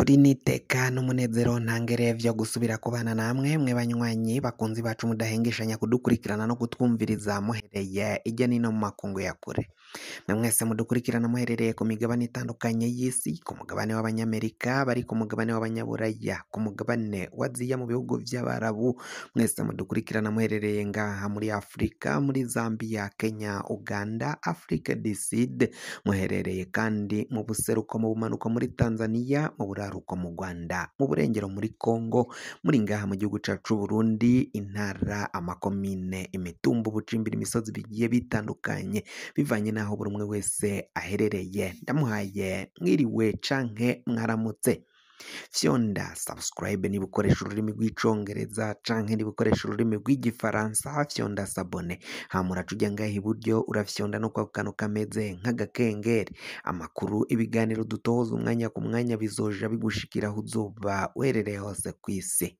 Turi n'iteka n'umunezero ntangere vyo gusubira kubana namwe mwe banywanyi bakunzi bacu mudahengeshanya kudukurikirana no kutwumviriza muhereye irya nino mu makungu ya kure. Mwe mwese mudukurikirana muherereye ku migabane itandukanye y'isi, ku mugabane w'Abanyamerika, bari ku mugabane w'Abanyaburaya, ku mugabane wa Aziya, mu bihugu vy'Abarabu, mwese mudukurikirana muherereye ngaha muri Afrika, muri Zambia, Kenya, Uganda, Afrique du Sud, muherereye kandi mu buseruko, mu bumanuko muri Tanzania, mu buraruko mu Rwanda, mu burengero muri Congo, muri ngaha mu gihugu cacu c'Uburundi, intara, amakomine, imitumba, ubucimbiri, imisozi bigiye bitandukanye bivanye n'aho buri umwe wese aherereye. Ndamuhaye mwiriwe canke mwaramutse. Fyonda subscribe niba ukoresha ururimi rw'icongereza canke niba ukoresha ururimi rw'igifaransa, fyonda s'abonner. Hama uraca uja ngaha iburyo urafyonda no kwako kantu kameze nk'agakengeri. Amakuru, ibiganiro dutoza umwanya ku mwanya bizoja bigushikira aho uzoba uherereye hose kw'isi.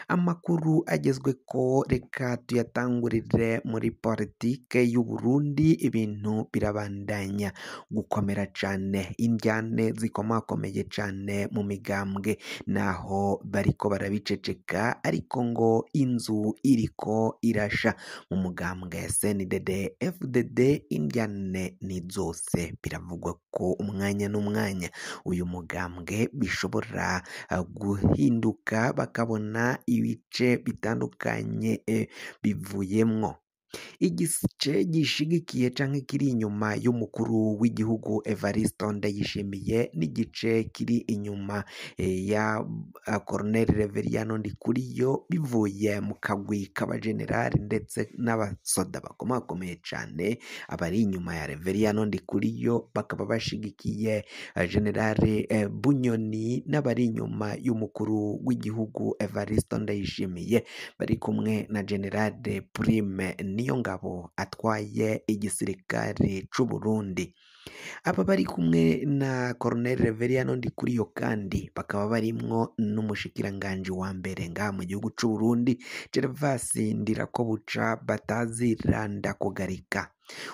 Amakuru agezweko reka tuyatangurire muri politike y'Uburundi, ibintu birabandanya gukomera cane, indyane zikomakomeye cane mu migambwe, naho bariko barabiceceka ariko ngo inzu iriko irasha mu mugambwe CNDD FDD, indyane ni zose. Biravugwa ko umwanya n'umwanya uyu mugambwe bishobora guhinduka bakabona ibice bitandukanye bivuyemwo. Igice gishigikiye canke kiri inyuma y'umukuru w'igihugu Evariste Ndayishimiye n'igice kiri inyuma ya Colonel Reveriyano Ndikuriyo, bivuye mu kagwi k'abajenerali ndetse n'abasoda bakomakomeye cane. Abari inyuma ya Reveriyano Ndikuriyo bakaba bashigikiye Generale Bunyoni, n'abari inyuma y'umukuru w'igihugu Evariste Ndayishimiye bari kumwe na Generale Prime Niyongabo atwaye igisirikare c'Uburundi. Aba bari kumwe na Colonel Reveriyano Ndikuriyo kandi bakaba barimwo n'umushikiranganji wa mbere ngaha mu gihugu c'Uburundi Gervas Ndirakobuca batazira Ndakugarika.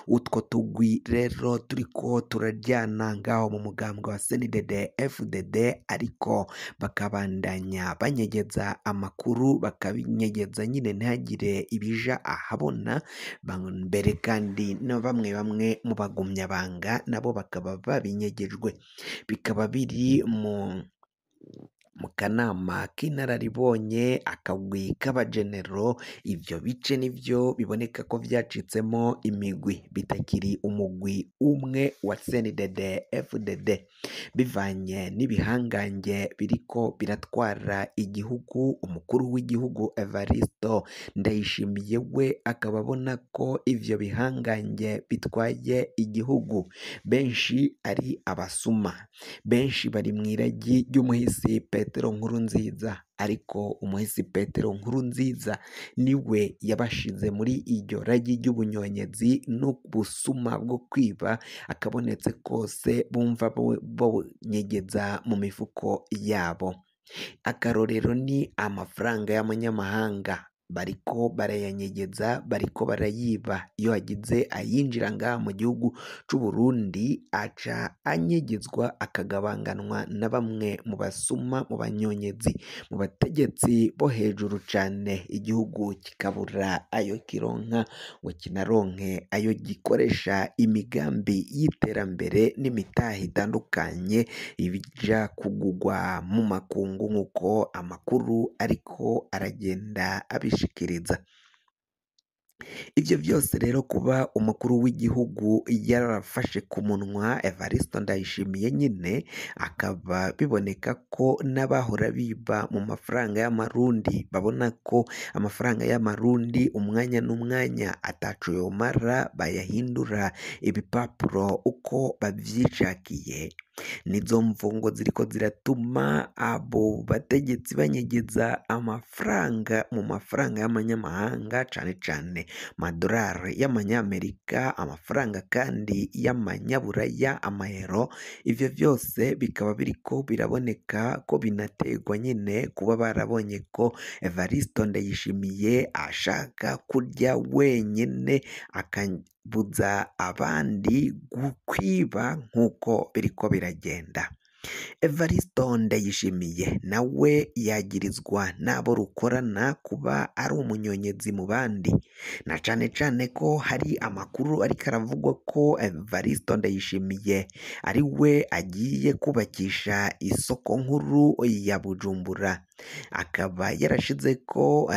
Utwo tugwi rero turiko turaryana ngaho mu mugambwe wa CNDD FDD, ariko bakabandanya banyegeza amakuru, bakabinyegeza nyine ntihagire ibija ahabona. Mbere kandi na bamwe bamwe mu bagumyabanga nabo bakaba babinyegejwe, bikaba biri mu kanama k'inararibonye akagwi k'abajenero. Ivyo bice nivyo biboneka ko vyacitsemo imigwi, bitakiri umugwi umwe wa CNDD FDD, bivanye n'ibihangange biriko biratwara igihugu. Umukuru w'igihugu Evariste Ndayishimiye we akaba abona ko ivyo bihangange bitwaye igihugu benshi ari abasuma, benshi bari mw'iragi ry'umuhisi Petero Nkurunziza, ariko umuhisi Petero Nkurunziza niwe yabashize muri iryo ragi ry'ubunyonyezi n'ubusuma bwo kwiba akabonetse kose bumva bonyegeza mu mifuko yabo. Akarorero ni amafaranga y'amanyamahanga bariko barayanyegeza, bariko barayiba. Iyo hagize ayinjira ngaha mu gihugu c'Uburundi aca anyegezwa akagabanganwa na bamwe mu basuma, mu banyonyezi, mu bategetsi bo hejuru cane, igihugu kikabura ayo kironka ngo kinaronke ayo gikoresha imigambi y'iterambere n'imitahe itandukanye ibija kugugwa mu makungu, nk'uko amakuru ariko aragenda abishikiriza. Ivyo vyose rero kuba umukuru w'igihugu yarafashe ku munwa Evariste Ndayishimiye nyine, akaba biboneka ko n'abahora biba mu mafaranga y'amarundi babona ko amafaranga y'amarundi umwanya n'umwanya ataco yomara, bayahindura ibipapuro uko bavyishakiye. Nizo mvungo ziriko ziratuma abo bategetsi banyegeza amafaranga mu mafaranga y'amanyamahanga, cane cane amadorari y'amanyamerika, amafaranga kandi y'amanyaburaya, amayero. Ivyo vyose bikaba biriko biraboneka ko binaterwa nyine kuba barabonye ko Evariste Ndayishimiye ashaka kurya wenyene akabuza abandi kwiba nk'uko biriko biragenda. Evaristo Ndayishimiye nawe yagirizwa n'abo rukorana kuba ari umunyonyezi mu bandi, na cane cane ko hari amakuru ariko aravugwa ko Evaristo Ndayishimiye ari we agiye kubakisha isoko nkuru ya Bujumbura, akaba yarashizeko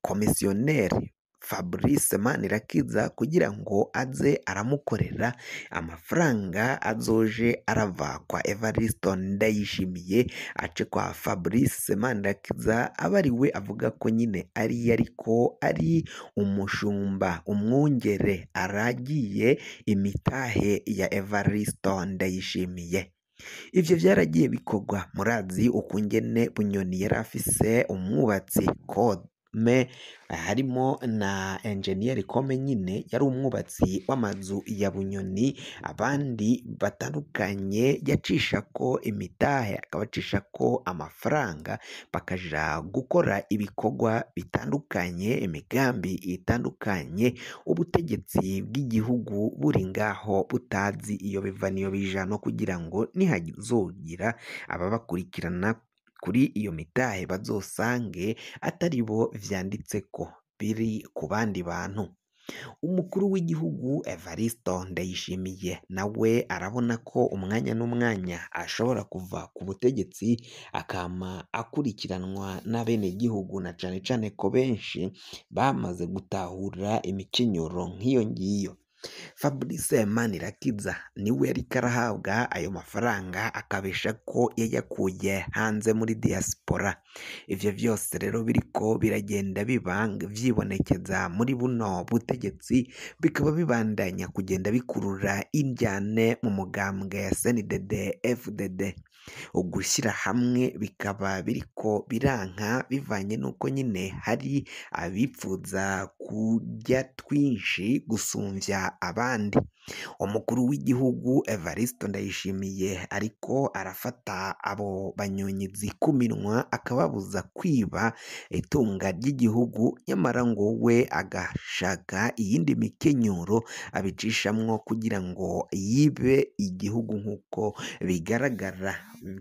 komisiyoneri Fabrice Manirakiza kugira ngo aze aramukorera amafaranga azoje arava kwa Evaristo Ndayishimiye ace kwa Fabrice Manirakiza, aba ari we avuga ko nyine ari ariko ari umushumba umwungere aragiye imitahe ya Evaristo Ndayishimiye. Ivyo vyaragiye bikorwa, murazi ukungene Bunyoni yari afise umwubatsi Kome, harimo na enjeniyeri Kome nyine yari umwubatsi w'amazu ya Bunyoni, abandi batandukanye yacishako imitahe akabacishako amafaranga bakaja gukora ibikorwa bitandukanye, imigambi itandukanye, ubutegetsi bw'igihugu buri ngaho butazi iyo biva n'iyo bija, no kugira ngo nihazogira ababakurikirana kuri iyo mitahe bazosange atari bo vyanditseko biri ku bandi bantu. Umukuru w'igihugu Evaristo Ndayishimiye nawe arabona ko umwanya n'umwanya ashobora kuva ku butegetsi akama akurikiranwa n'abenegihugu, na cane cane ko benshi bamaze gutahura imikenyero nk'iyo ngiyo. Fabrice Manirakiza niwe yariko arahabwa ayo mafaranga akabesha ko yayakuye hanze muri diaspora. Ivyo vyose rero biriko biragenda biba vyibonekeza muri buno butegetsi, bikaba bibandanya kugenda bikurura indyane mu mugambwe CNDD FDD. Ugushyira hamwe bikaba biriko biranka bivanye n'uko nyine hari abipfuza kurya twinshi gusumvya abandi. Umukuru w'igihugu Evaristo Ndayishimiye ariko arafata abo banyonyizi ku minwa akababuza kwiba itunga ry'igihugu, nyamara ngo we agashaka iyindi mikenyero abicishamwo kugira ngo yibe igihugu, nk'uko bigaragara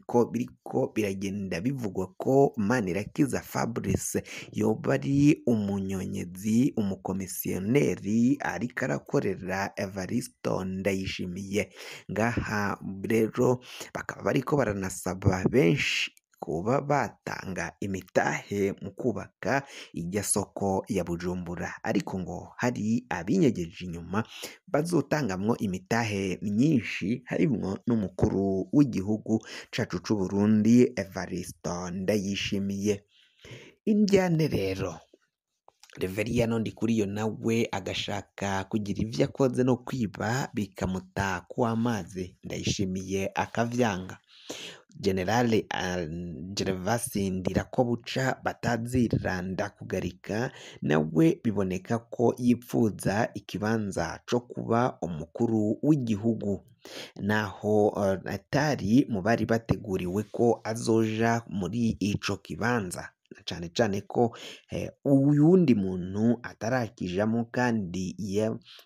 ko biriko biragenda bivugwa ko Manirakiza Fabrice yoba ari umunyonyezi, umukomisiyoneri ariko arakorera Evaristo Ndayishimiye. Ngaha rero bakaba bariko baranasaba benshi kuba batanga imitahe mu kubaka irya soko ya Bujumbura, ariko ngo hari abinyegeje inyuma bazotangamwo imitahe myinshi, harimwo n'umukuru w'igihugu cacu c'Uburundi Evaristo Ndayishimiye. Indyane rero Reveriyano Ndikuriyo nawe agashaka kugira ivyo akoze no kwiba bikamuta kw'amazi, Ndayishimiye akavyanga. Generale Gervasi Ndirakobuca batazira Ndakugarika nawe biboneka ko yipfuza ikibanza co kuba umukuru w'igihugu, naho atari mu bari bateguriwe ko azoja muri ico kibanza, na cane cane ko uyundi muntu atarakijamwo kandi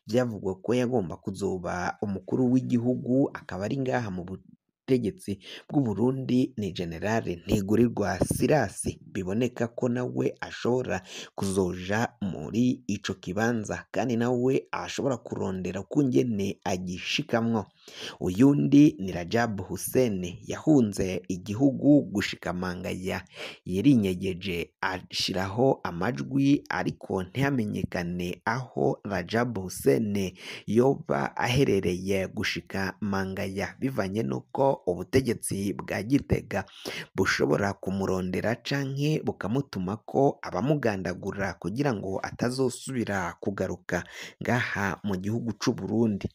vyavugwa ko yagomba kuzoba umukuru w'igihugu akaba ari ngaha mu butegetsi bw'Uburundi ni Generale Ntigurirwa Sirasi, biboneka ko nawe ashobora kuzoja muri ico kibanza kandi nawe ashobora kurondera ukungene agishikamwo. Uyundi ni Rajab Hussein yahunze igihugu gushika mangaya, yarinyegeje ashiraho amajwi ariko ntihamenyekane aho Rajab Hussein yoba aherereye gushika mangaya, bivanye n'uko ubutegetsi bwa Gitega bushobora kumurondera canke bukamutumako abamugandagura kugira ngo atazosubira kugaruka ngaha mu gihugu c'Uburundi.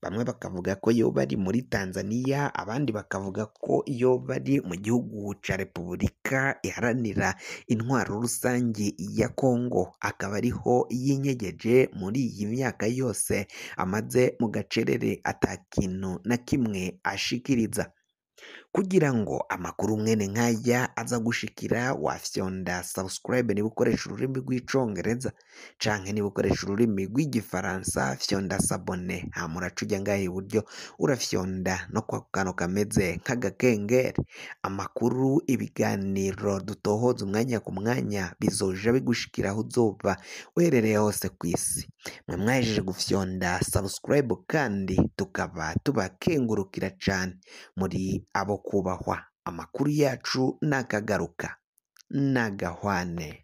Bamwe bakavuga ko yoba ari muri Tanzania, abandi bakavuga ko yoba ari mu gihugu ca Repubulika Iharanira Intwaro Rusangi ya Kongo, akaba ariho yinyegeje muri iyi myaka yose amaze mu gacerere ata kintu na kimwe ashikiriza. Kugira ngo amakuru mwene nkaya aza gushikira, wafyonda subscribe niba ukoresha ururimi rw'icongereza, canke niba ukoresha ururimi rw'igifaransa fyonda s'abonner, hama uraca uja ngaha iburyo urafyonda no kwa kantu kameze nk'agakengeri. Amakuru, ibiganiro dutohoza umwanya ku mwanya bizoja bigushikira aho uzoba uherereye hose kw'isi. Mwe mwahejeje gufyonda subscribe kandi tukaba tubakengurukira cane, muri abo kubahwa. Amakuru yacu nakagaruka, nagahwane.